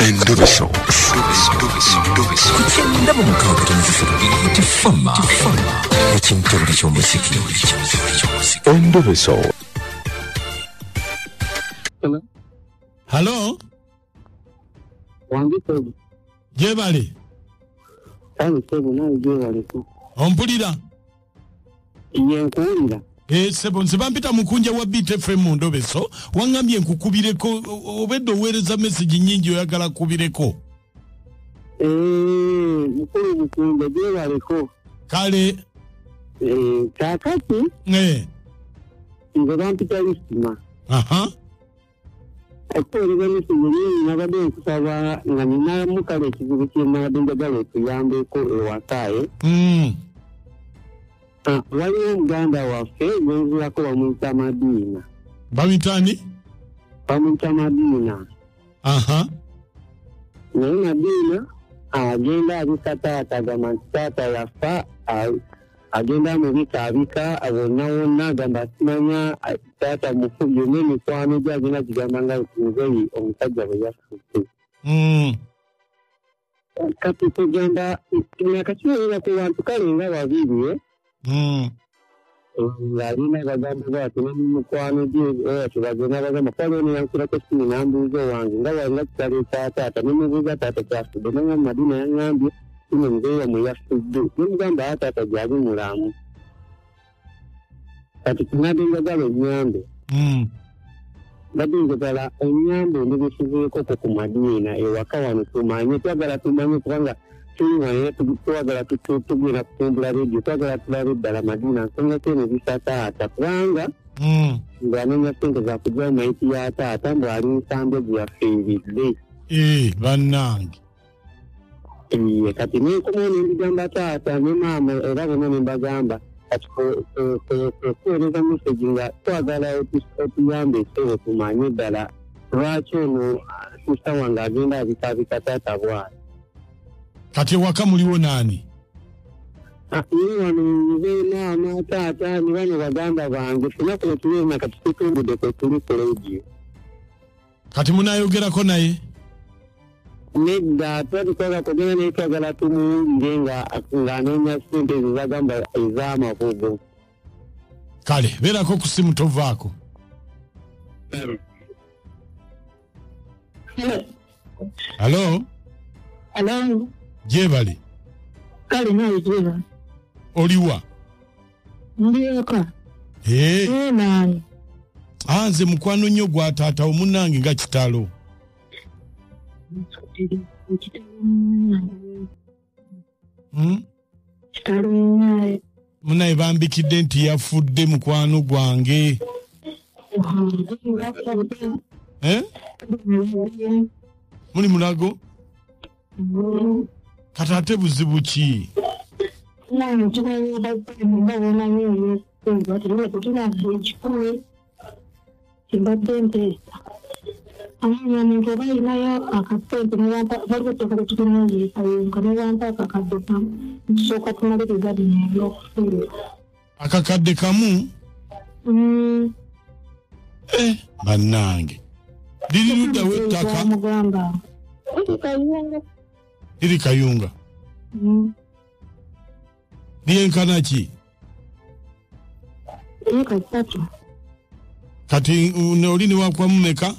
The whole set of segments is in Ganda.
Endobeso 6 ekintobuli ky'omuziki. Endobeso. Halo? Wangi sebo. Jebale. Kale sebo, nawe gyebaleko. Ompulira? Ye, nkuwulira. Sebo, nze bampita Mukunja wa Beat FM mu Ndobeso. Wangambye nkukubireko, obedde oweereza message nnyingi, oyagala kubireko. Mukulu Mukunja, gyebaleko. Kale. Kaakati nze bampita Isima. Okuweereza message nyingi, nabadde nkusaba nga ninamu kale ekizibu kye nabadde njagala otuyambeko ewaka. Waliwo muganda waffe gwenzirako, bamuyita Madiina. Bamuyita ani? Bamuyita Madiina. Naye Madiina agenda abika taata, agamba nti taata yafa, agenda amubika abika wonna wonna, agamba simanya taata mufu, byonna emikwano gye agenda gigamba nga muzeeyi omusajja bwe yafudde. Kati kugamba nakakiwulira ku bantu kale nga babiri, alina bagamba bwati nemukwano gye tebagenda bagamba kwaliwo neyankurako simu nambuuza owange nga walina kitalo ekya taata, nemubuuza taata kyafudde, nanga Madina yaŋambye kino muzeeyi wamwe yafudde, nemugamba a taata gyali mulamu. Kati kinadde njagala onnyambe, mbadde njagala onnyambe ondebesezeekoko ku Madiina ewaka wano, tumanye, twagala tumanye kubanga tuli twagala tugenda kutumbula rediyo, twagala tulabe eddala Madiina nsonga ki emubisa taata, kubanga ng'anoonya ssente zakugyawo mayiti ya taata mbu ali nsambe gye yafiiridde. Bannange. Kati nenkomawo nembigamba taata ne maama era bonna nembagamba kati kuweereza message nga twagala otuyambe essebo tumanye ddala lwaki ono sista wange agenda abikaabika taata bw'ati. Kati ewaka muliwo naani? Ni wano nze, maama, taata ne bano baganda bange ffenna kwe tuli, kati tutumbudde kwe tuli ku rediyo. Kati munayogerako naye? Nedda, tuba tutwagala kugenda naye, twagala tumuwulire nga ng'anoonya ssente ezo zagamba ez'amabugo. Kale beerako ku simu, tovaako. Halo? Hello. Gyebale. Kale nawe gyebale. Oliwa? Ndi eka. Nani? Nze mukwano nnyo gwa taata omunnange, nga kitalo. Kitalo munaye. Munaye bambikidde nti yafudde mukwano gwange. Eh? Muli Mulago? Kati ate buzibu ki? Naye tumanyi bamanyi ekikumi kimbadde nteesa amanya muntu oba ayinayo akasente, waliwo ettaka lye tulina Kayunga, nebampa akakadde kamu tusooka tumaliriza bino ebyokufiirwa. Akakadde kamu? Bannange, liri luddawo ettaka? Mugamba liri Kayunga. Liri Kayunga? Lyenkana ki? Eka 3. Kati oli newakwamu meka?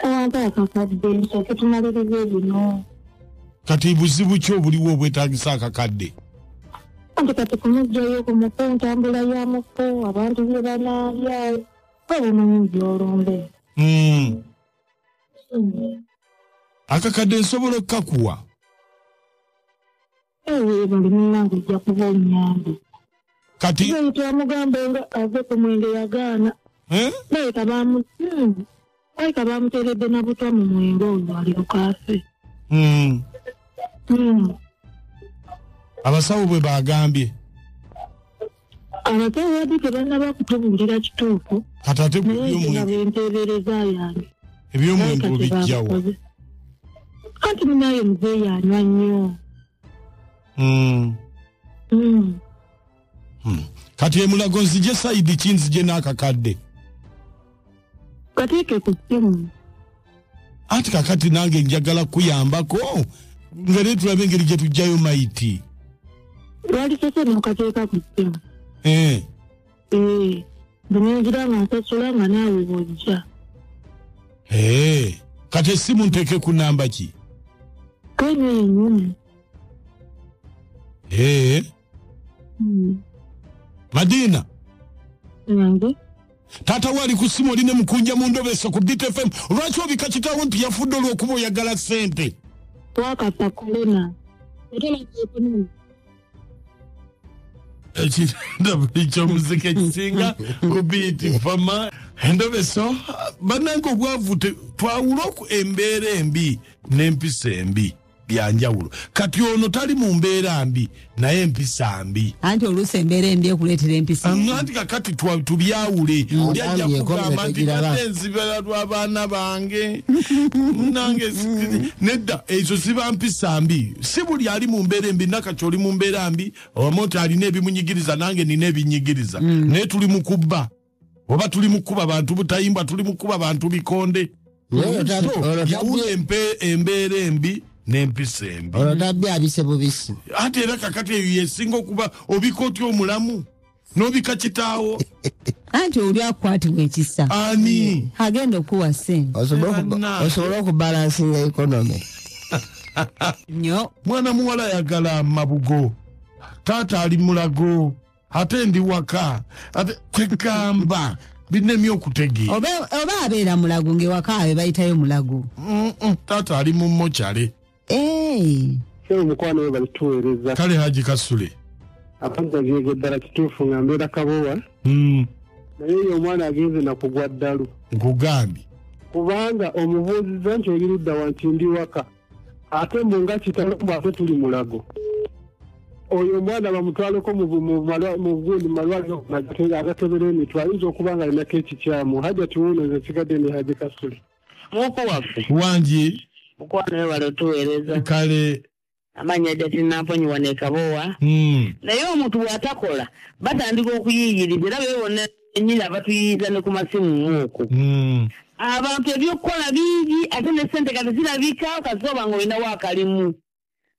Wampa akakadde nsooke tumalirize bino. Kati buzibu ki obuliwo obwetaagisa akakadde? Anti kati kumugjayo kumuko ntambula ya muko abantu bye banaalya babumanyi byolumbe. Akakadde nsobola okukakuwa? Ewe bali munnange, ojja kuba onnyambe. Kati twamugamba nga ave ku mwenge yagaana. Baleka bamuteeredde na butwa mu mwenge oyo alyoka afe. Abasawo bwe bagambye? Abasawo badde tebannaba kutubuulira kituufu. Kati ate naye nga bwenteebereza yange. Ebyomwenge obijjawa? Anti munaye muzeeyi anywa nnyo. Kati emulago nzije side ki, nzije n'akakadde? Kateeke ku ssimu. Anti kakati nange njagala kuyambako ngeri tulabe engeri gye tujjayo mayiti. Lwali sese mukateeka ku ssimu. Bwe nga nsasula nga naawe bw'ojja. Kati essimu nteeke ku namba ki? Kwenyo yennyini. Madina. Nange. Taata we ali ku ssimu oli ne Mukunja mu Ndobeso ku Beat FM. Lwaki obika kitaawo nti yafudde olw'okuba oyagala ssente? Twakata kolona. Ekiranda buli ky'omuziki ekisinga ku Beat Fama. Endobeso bannange obwavu twawula embeera embi n'empisa embi byanjawulo. Kati ono tali mu mbeera mbi naye empisa mbi. Anti oluusi embeera embi ekuleetera empisa. Anti kakati tubyawule. Oli ajja kugamba nti badde nzibala lw'abaana bange nange nedda, ezo ziba mpisa mbi. Si buli ali mu mbeera embi nakati oli mu mbeera mbi omuntu alina ebimunyigiriza nange nina ebinyigiriza. Naye tuli mu kubba oba tuli mu kuba bantu butayimbwa, tuli mu kuba bantu bikonde. Yawula embeera embi n'empisa embi. Olwo tabbi abise bubisi. Ate era kakati eyo yesinga okuba obika otya omulamu n'obika kitaawo. Anti oli akwatibwa ekisa. Ani? Agenda okuwa ssente. Osobola okubalansinga economy. Nnyo. Mwana muwala ayagala amabugo. Taata ali mulago. Ate ndi waka. Ate kwegamba binemye okutegeera. Oba abeera mulago ng'ewaka abe bayitayo mulago. Taata ali mu mokyale. Kyo mukwano we balituweereza. Kale Haji Kasule. Apanza byege ddala kituufu nga mbeera Kabowa. Naye oyo omwana agenze na kugwa ddalu. Nkugambye. Kubanga omubuuziza nti oli ludda wa nti ndi waka. Ate mbu nga kitalo mbu ate tuli mulago. Oyo omwana bamutwaleko mu gundi malwaliro agatebera emitwe ayinza okuba nga alinako ekikyamu. Hajati wuuno nze nsigadde ne Haji Kasule. Muko waffe. Wangi. Mukwano we balotuweereza. Kale. Amannya Hajati Namponyi wano e Kabowa. Naye omuntu bw'atakola batandika okuyiiyiriza era be bonna ennyini abatuyiiyiza ne ku masimu muoko. Abantu ebyokukola bingi ate ne ssente kati zirabika kasooba ng'olinawo akalimu.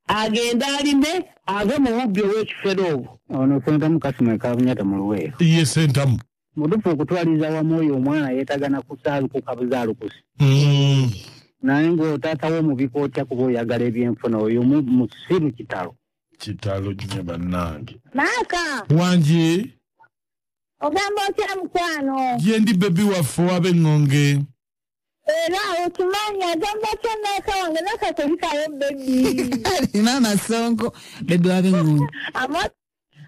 Agenda alime ave mu bubbi obw'ekifere obwo. Ono Sentamu Kasimo e Kabunyata mu Luweero. Ye Sentamu. Mutuufu okutwaliza wamu oyo omwana yeetaaga na kusaalukuka buzaalukusi. Naye ng'otaata wo omubika otya kuba oyagala ebyenfuna oyo musiru kitalo. Kitalo nnyo bannange. Maaka. Wangi. Ogamba otya mukwano? Gye ndi bebi waffe ow'ab'eŋŋonge. Era okimanyi agamba otya naaka wange nakatolikayo bebi. Maama Sonko bebi w'ab'eŋŋonge.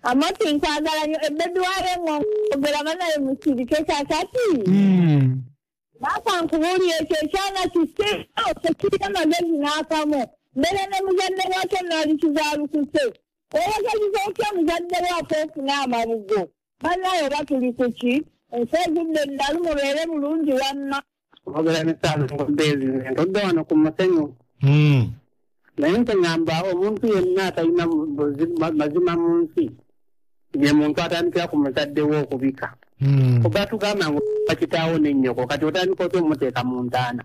Amoti nkwagala nnyo bebi w'ab'eŋŋonge ogera banaye musirike kakati. Maaka nkubuulira ekyo ekyana kisiru tekirina magezi n'akamu. Mbeera ne muzadde waakyo n'alikizaalukuse. Olagaziza otya muzadde waako ofune amabugo? Bannaye oba tuli ku ki? Ensi ezudde eddalu mubeere bulungi wamma. Ogera ne Ssaalongo Bezi nze ntodde wano ku musenyu. Naye nze ŋŋamba omuntu yenna atalina mazima mu nsi ye muntu atandikira ku muzadde we okubika. Oba tugamba ngu kitaawo ne nnyoko kati otandika otya omuteeka mu ntaana.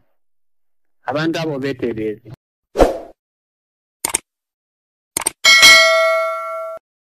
Abantu abo beetereeze.